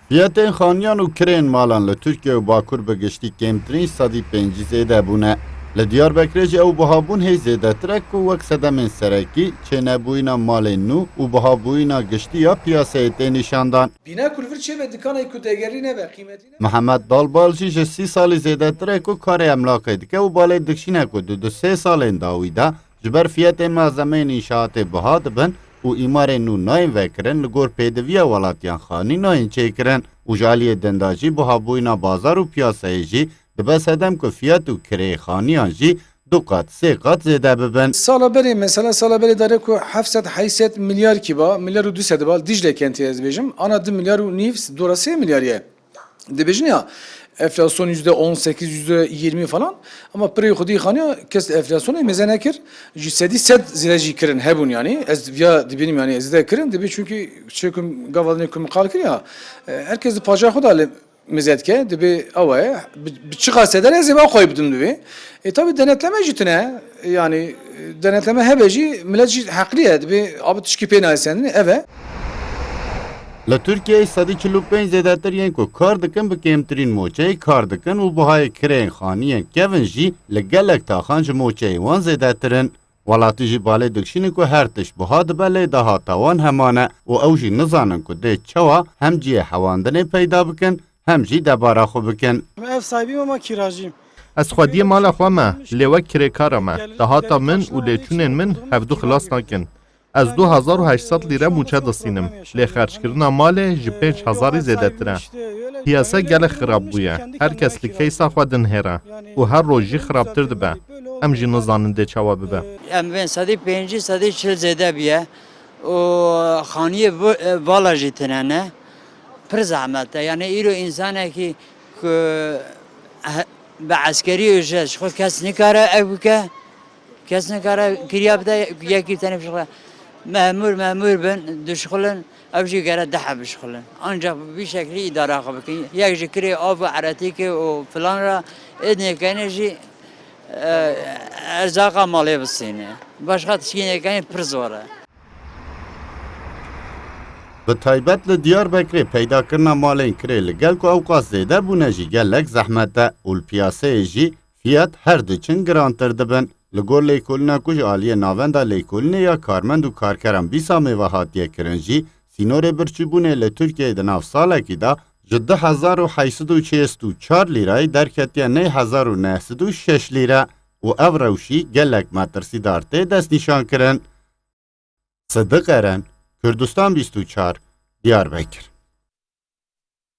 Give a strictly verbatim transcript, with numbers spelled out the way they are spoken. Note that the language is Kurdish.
Fiyetên xaniyan û kirên malan li Tirkiye û Bakur bi giştî kêmtirîn sedî pêncî zêde bûne. Li Diyarbekirê jî ew buhabûn hê zêdetir e ku wek sedemên serekî çênebûyîna malên nû û buhabûyîna giştî ya piyaseyê tê nîşandan. Bîna ku li vir çêbe dikanê ku degerî nebe, qîmetî nebe. Mihemed Dalbal jî ji sî salî zêdetir e ku karê emlakê dike û balê dikişîne ku di du sê salên dawî de ji ber fiyetên malzemeyên înşaatê buha dibin û îmarên nû nayên vekirin, li gor pêdiviya welatiyan xanî nayên çêkirin û ji aliyê din de jî buhabûyîna bazar û piyasayê jî dibe sedem ku fiyet û kireyê xaniyan jî du qat, sê qat zêde bibin. Sala berê, mesela sala berê dare ku heft sed heyşt sed milyar kiba, milyar û du sed ba, Dicle kentê ez dibêjim, ana du milyar û nîv, dora sê milyar ye. Dibêjin ya, enflasyon yüzde on sekiz, yüzde yirmi falan. Ama pirê xwedî xaniya kes enflasyonê mêze nekir. Ji sedî sed zêde jî kirin hebûn yani. Ez viya dibînim yani, zêde kirin. Dibê çünkü çekum gava dinê kum qal kir ya. E, herkes di paja xwe da li mêze dike. Dibê ew e. Bi, bi çiqa seder ez ê ba xwe bidim dibê. E, tabi denetleme jî tune. Yani, e, denetleme hebe jî, millet jî heqlî ye. Dibê abi tişkî pê nayê sendinê, ev e. Li Tirkiyeyê sedî çil û pênc zêdetir yên ku kar dikin bi kêmtirîn moçeyê kar dikin û buhayê kireyên xaniyên kevin jî li gelek taxan ji moçeyê wan zêdetir in. Welatî jî balê dikişînin ku her tişt buha dibe lê dahata wan heman e û ew jî nizanin ku dê çawa hem cihê hewandinê peyda bikin hem jî debara xwe bikin. Ev sahibiyim ama kiracıyım. Ez xwediyê mala xwe me, lê wek kirêkara me. Dahata min û lêçûnên min hevdu xilas nakin. Ez du hezar û heşt sed lîre mûçe distînim, lê xerckirina malê ji pênc hezarî zêdetir e. Piyase gelek xirab bûye, her kes li keysa xwe dinihêre û her roj jî xirabtir dibe. Em jî nizanin dê çawa bibe. Em bên sedî pêncî, sedî çil zêde bûye û xaniyê bu-, vala jî tine ne. Pir zehmet e. Yani îro însanekî ku he-, bi eskerî û ji xwe kes nikare ev bike. Kes nikare kiriya bide, yekî tenê bişixile. Memûr, memûr bin, dişixulin, ew jî gere dih heb bişixulin. Ancak bi vî şeklî îdara xwe bikin. Yek ji kirê av û eretîkê û filan re êdnê kene jî, e, erzaqa malê bisîne. Başqa tişkî nêkenê pir zor e. Bi taybet li Diyarbekirê peydakirina malên kirê li gel ku ewqas zêde bûne jî gelek zehmet e û li piyaseyê jî fiyet her diçin girantir dibin. Li gor lêkolîna ku ji aliyê Navenda Lêkolînê ya Karmend û Karkeran BÎSAMê ve hatiye kirin jî, sînorê birçîbûnê li Tirkiyeyê di nav salekî de ji du hezar û heyt sed û şêst û çar lîrayî derketiye neh hezar û neh sed û şeş lîre û ev rewşî gelek metirsîdar tê destnîşankirin. Sidiq Eren, Kurdistan bîst û çar, Diyarbekir.